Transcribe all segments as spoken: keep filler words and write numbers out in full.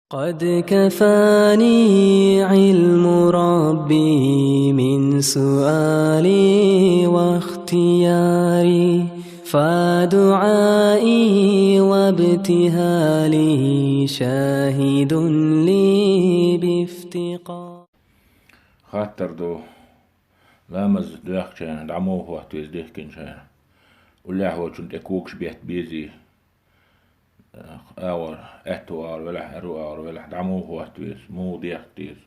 قد كفاني علم ربي من سؤالي واختياري، فدعائي وابتهالي شاهد لي بافتقاري. Хаттар ду: ламаз доьхкача хана дӀа муха хӀотта веза дихкинча хана? Уллехь волчун тӀе когаш бетта безий? Агӏор, аьтту агӏор велахь, аьрру агӏор велахь, дӀа муха хӀотта веза, муха дехка деза?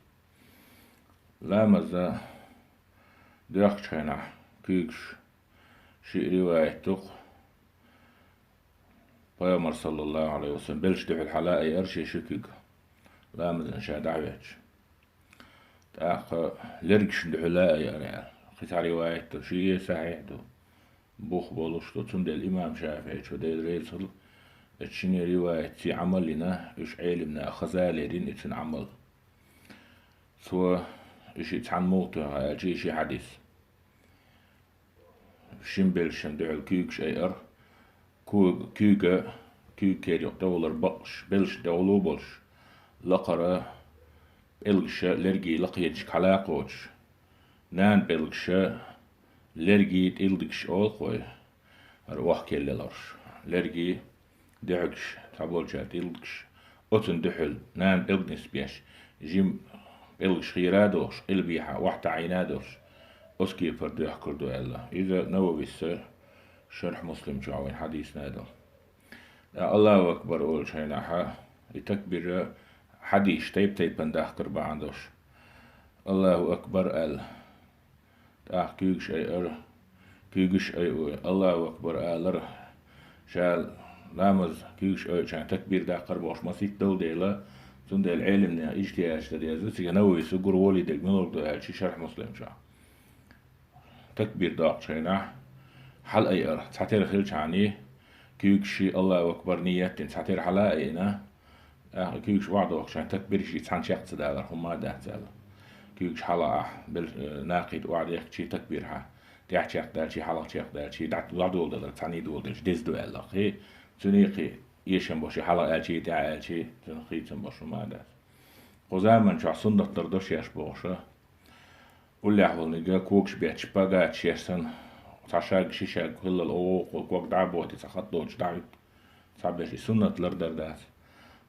Ламаз доьхкача хенахь куьйгаш шиъ риваят ду-кх. Пайхамар, саллаллаху Ӏалайхи ва саллам, белшаш дуьхьал хьалаайара шен ши куьг, ламазна ша дӀахӀоьттича. ТӀаккха лергашна дуьхьал лаайара аьлла. Кхин цхьа риваят ду, шиъ а сахьихь ду, бух болуш ду. Цундела имам ШафиӀийчо, Дела реза хила, оцу шинне риваятций Ӏамал йина, уьш Ӏелимнаха хаза лерина и цуьнан Ӏамал. Цо и шиъ цхьаьна муха тоьхна аьлча, и ши хьадис. Шина белшана дуьхьал куьйгаш айара, ку-, куьйга, куьйга кера юкъа тӀехулара бакъаш, белшана тӀехула болуш, лакхара пӀелгаша лергий лакхерчу хьала а кхочуш, нана пӀелгаша лергий тӀилдигаш олу-кх вай, хӀара охьакелла леларш, лергий дуьхьигаш, цхьаболчара тӀилдигаш, оцунна дуьхьал нана пӀелг нисбеш, жима пӀелгаш хийра а дохуш, къилбехьа охьатаӀийна а долуш, оцу кепара доьхкур ду аьлла. Иза Нававис Шархь Муслим чохь вайн хьадисна а ду. ТӀаккха Аллаху акбар олучу хенахь, и такбира хьадисаш тайп-тайпана дахкар бахьана долуш, Аллаху акбар аьлла. ТӀаккха куьйгаш айара, куьйгаш айой, Аллаху акбар алара. Ша ламаз куьйгаш айча хенахь такбир даккхар бохуш масийтта долу дела, цундела Ӏелимнехан ижтихӀадаш дан деза, цига Нававис гур волий дерг муьлург ду аьлча, Шархь Муслим чохь. Такбир доккхучу хенахь хьала айара, цхьатера хилчахьана, куьйгаш шиъ Аллаху акбар ниет дина цхьатера хьала а айина, тӀаккха куьйгаш охьадоккхучу хенахь такбираш шиъ цхьаьна чекх ца далар хӀума а дац аьлла. Куьйгаш хьала а ахь, бел-, э, накхийтта охьадехкичий такбир хьа, тӀаьхьа чекх даьлчий, хьалха чекх даьлчий, дӀа-, дӀадоладалар, цхьаьний доладелча деза ду аьлла. Кхин цуьнан кхин эшам бо шиъ хьалха аьлчий, тӀаьхьа аьлчий, цуьнан хийцам бо шума а дац. Кху заман чохь суннат лардо шаьш бохуша. Уллехь волниг когаш бетташ, пагаташ шаьш санна, цхьа шаг, ши шаг хиллал, оха ког дӀа а бохий, цхьа хатӀ доцуш дӀахӀуьтту. Цхьаберш и суннат лардар дац.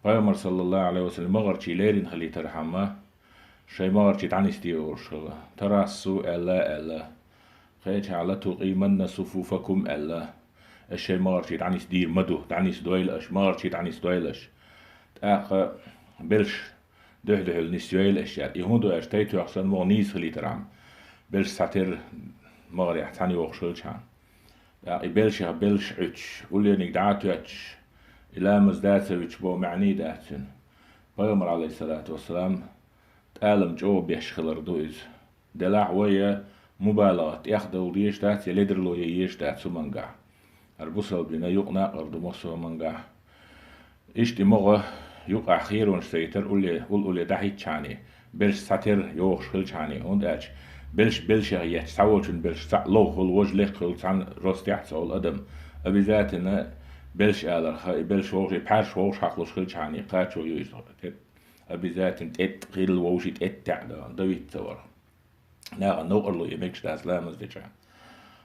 Пайхамар, саллаллаху Ӏалайхи ва саллам, магӀарчий леррина хилийтархьама, шайн магӀарчий дӀанисде олуш хилла. Тарассу аьлла, аьлла. Кхечахьа ла тукъиманна суфуфакум аьлла. Аш шайн магӀарчий дӀанисдийр ма ду, дӀанисдойла аш, магӀарчий дӀанисдойла аш. ТӀаккха белш дуьхь-дуьхьал нисйойла аш аьлла. И хӀун ду аьлча, тайтоьхна санна могӀа нийса хилийтархьама, белш цхьатера магӀарехь цхьаьна йохуш хилчахьана. ТӀаккха и белшех белш Ӏуьттуш, уллерниг дӀа а тоьттуш, и ламаз дацавича бо маьӀний дац цуьнан. Пайхамар, Ӏалайхиссалату вассалам, тӀалам чӀогӀа беш хилар ду иза. Делахь вай я мубалагӀат тӀехдовла дезаш дац, я ледарло ян езаш дац хӀумангахь. ХӀара бусалба дина юкъа накъар ду массо а хӀумангахь. Иштта и могӀа юкъахь херонаш ца йитар улле, ул-улле дӀахӀиттачхьана, белш цхьатера йохуш хилчхьана, хӀунда аьлча белш белшех етташ, цхьаволчун белш цхьаъ ловхула, важа лекхула, цхьана ростехь а ца волу адам, обязательно белш аларха, и белш вовший, пхьаьрш вовшах хьакхалуш хилчхьана, кхачо ю иза. Обязательно тӀетта хилла вовший тӀетта таьӀ дан, давитта ца вара. Нахана новкъарло ян мегаш дац ламаз дечхьана.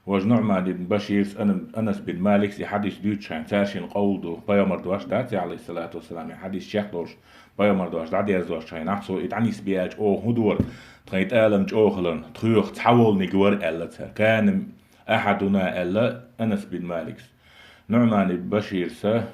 Важа Нуъман ибн Баширс, Ана-, Анас бин Маликс и хьадис дуьйцучхьана, цара шина къовла ду, пайхамар дош дац, Ӏалайхиссалату вассалам, и хьадис чекхдолуш, пайхамар дош дӀадерзош хьайна, ахь цо и дӀанисбе аьлча, оха хӀун дора, тхайн тӀалам чӀогӀа хиларна, тхоьху цхьаволниг вара аьлла цара. Кана ахьадуна аьлла Анас бин Маликс. Нуъман ибн Баширса,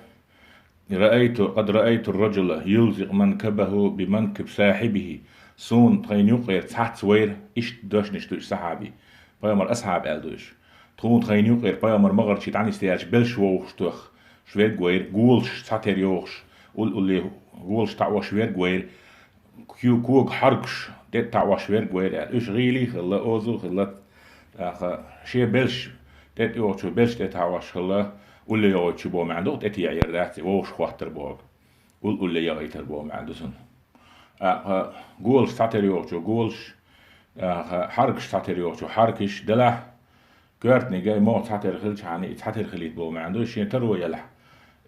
Раайту, къад раайту ар-ражула юлзикъу манкабаху би манкиби сахьибихи. Суна тхайна юкъера цхьацца вайра, иштта дошнаш ду уьш сахьаби. Пайхамар асхьаб аьлла ду уьш. Тхуна тхайна юкъера пайхамар магӀарчий дӀанисдаьлча белш вовшахтоьхуш верг вайра, голаш цхьатера йохуш, ул-улле голаш таӀош верг вайра, ку-, кога хьаргаш тӀе а таӀош верг вайра аьлла. Уьш гӀийла а хилла, оза а хилла, тӀаккха шен белш тӀе а тӀеохучо белш тӀе таӀош хилла, улле йогӀуьйтуш бо маьӀна ду, тӀе теӀаяр дац, вовшахӀоттар боху. Ул-улле яхийтар боху маьӀна ду цуьнан. ТӀаккха голаш цхьатера йохучо голаш, тӀаккха хьаргаш цхьатера йохучо хьаргаш, делахь, коьртаниг а могӀа цхьатера хилчхьана, и цхьатера хилийта боху маьӀна ду, шен таро елахь.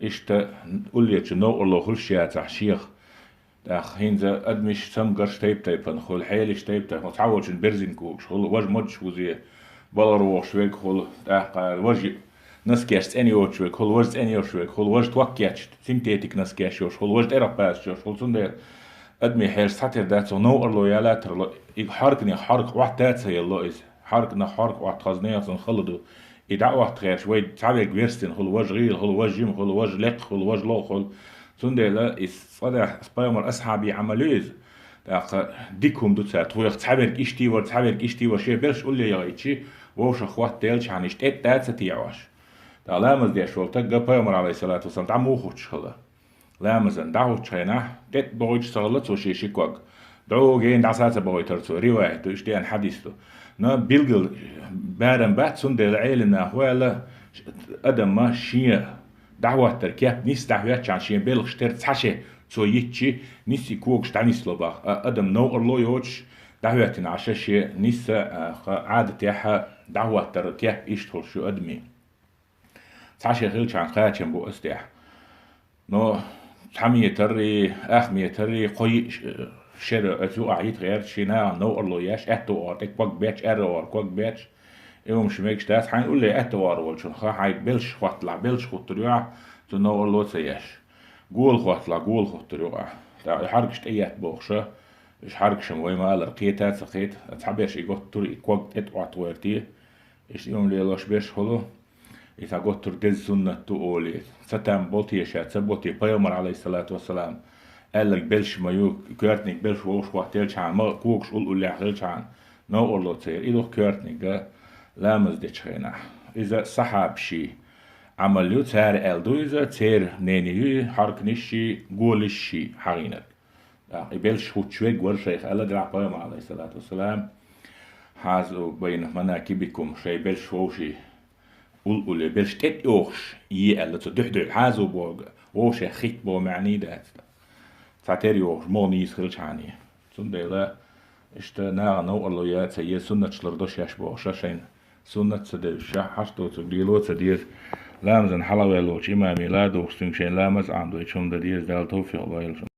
Иштта уллерчун новкъарло хуьлуш яцахь шех, ТӀаккха хӀинца адамаш цамгарш тайп-тайпана хуьлу, хьелаш тайп-тайпана, цхьаволчун берзин когаш хуьлу, важа модаш вузе, балгӀара вогӀуш верг хуьлу, тӀаккха важа носкеш цӀена йоцуш верг хуьлу, важа цӀена йоцуш верг хуьлу, важа ток ечу, синтетик носкеш йоцуш хуьлу, важа тӀерах пасаш йоцуш хуьлу, цундела адамийн хьелаш цхьатерра дац, цо новкъарло ялатар ло, и хьарканех хьарк Ӏоттаца елло иза. Хьарканах хьарк Ӏоттахаза нехан хала ду. И дӀаотта гӀерташ вай цхьаверг верстина хуьлу, важа гӀийла хуьлу, важа жима хуьлу, важа лекха хуьлу, важа лоха хуьлу. Цундела и цкъа дахь пайхамар асхьабий Ӏамал ю иза. ТӀаккха дика хӀума ду цара. Тхоьх цхьаверг иштта вара, цхьаверг иштта вара, шен белш улле яхийтчи, вовшах хӀотта делчахьана, иштта тӀетта даца тиягӀош. ТӀаккха ламаз деш волу таг пайхамар, алейхиссалату вассалам, дӀа муха хӀуттуш хала. Ламазан дӀахӀуттучу хенахь, тӀетта бохуьйтуш ца хилла цо шен ши ког. ДӀогена дӀаса ца бохуьйтура цо, риваят ду, иштта деана хьадис ду. Но билггал барам бац, цундела Ӏелам наха ваьлла, адамма шен дӀахӀоттар кеп нисса дӀахӀоьттучхьана шен белхаш тера цхьа ши цо йитчи, нисса и когаш дӀанисло бах. А адам новкъарло йоцуш, дӀахӀоьттина Ӏаш шен нисса, а, ха-, Ӏадатехь дӀахӀоттар кеп иштта хуьлуш ю адамийн. Цхьа ши хилчхьана кхачам бу ас тӀехь. Но цхьа метр и, ах метр и, кхо йиъ ш-, шера оцу юкъахь йита гӀерта шен нахана новкъарло еш, аьтту ора тӀе ког беташ, аьрру ора ког беташ, и хӀумаш мегаш дац, хьайна улле аьтту ора волчунна ха, хьайн белш хӀотталахь, белш хӀуттур ю ахь, цу новкъарло ца еш. Гола хӀотталахь, гола хӀуттур ю ахь. ТӀаккха и хьаргаш тӀеетта бохуша, уьш хьаргаш-м вай ма-аллара кхета а ца кхета, цхьаберш и готтур, и ког тӀе тӀе ӀоттагӀерти, иштта и хӀума лелош берш хуьлу. И цхьа готтур деза суннат ду олий. Ца там бо те ша, ца бо те пайхамар, алейхиссалату вассалам, аьлларг белш ма ю, коьртаниг белш вовшахӀоттаелчхьана, ма когаш уллуллехь хилчхьана, новкъарло ца яр. И ду-кх коьртаниг ламаз дечу хенахь. Иза сахьабаший Ӏамал ю, цара аьлла ду иза, церан мнение ю, хьарканашший, голашший хьагӀийнарг. ТӀаккха и белш хӀуттуш верг вара шайх аьлла делахь пайхамар, алейхиссалату вассалам, хьазу байна манакибикум, шайн белш вовший уллуле, белш тӀе тӀеохуш е аьлла, цо дуьхь-дуьхьал хьазу боху, вовшех хӀитта боху маьӀний дац. Цхьатера йохуш, могӀа нийса хилчхьана. Цундела иштта нахана новкъарло яц, е суннаташ лардо шаьш бохуша шайна. Суннат ца девзаш, ша хьашт доцург лело ца деза. Ламазан хьалаваьллачу имаме ладугӀуш цуьнга шайн ламаз Ӏамадойчу хӀума дан деза, Дала тавфикъ лойла шуна.